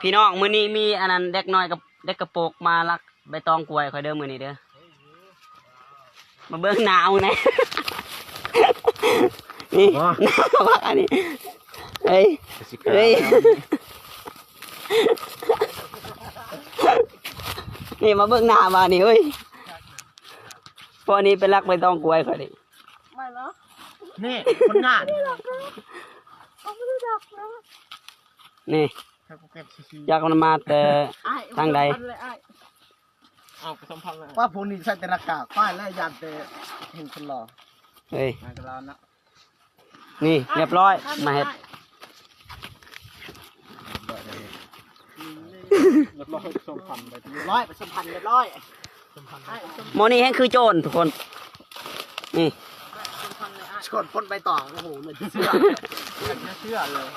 ພີ່ນ້ອງ ມື້ນີ້ມີອັນນັ້ນ ເດັກນ້ອຍກັບເດັກກະໂປກມາລັກໃບຕອງກ້ວຍຂ້ອຍເດີ ມື້ນີ້ເດີ. ມາເບິ່ງໜ້າເອົາແດ່. ນີ້ ອໍ ໜ້າບັກອັນນີ້. ເອີຍ ເອີຍ ນີ້ມາເບິ່ງໜ້າບາດນີ້ເອີຍ. ພວກນີ້ໄປລັກໃບຕອງກ້ວຍຂ້ອຍນີ້. ໄປແລ້ວ ນີ້ ຄົນງານ ເອົາມາດູດອກນະ. ນີ້ ຢາກມັນມາແຕ່ທາງໃດ? ເອົາໄປສຳພັນເລີຍ ວ່າພວກນີ້ໃສ່ແຕ່ໜ້າກາກ ປ້າຍແລ້ວຢ້ານແຕ່ເຫັນຄົນຫຼໍ່. ເອີຍ ມາກັບລາວເນາະ. ນີ້ ຮຽບຮ້ອຍ ມາເຮັດ ຮຽບຮ້ອຍ ສຳພັນໄປ ຮຽບຮ້ອຍ ໄປສຳພັນຮຽບຮ້ອຍ. ໝໍນີ້ແຮ່ງຄືໂຈນທຸກຄົນ. ນີ້ ໂຈນປົນໃບຕອງ ໂອ້ໂຫ ເຫຼືອຈະເຊື່ອ ເຫຼືອຈະເຊື່ອເລີຍ.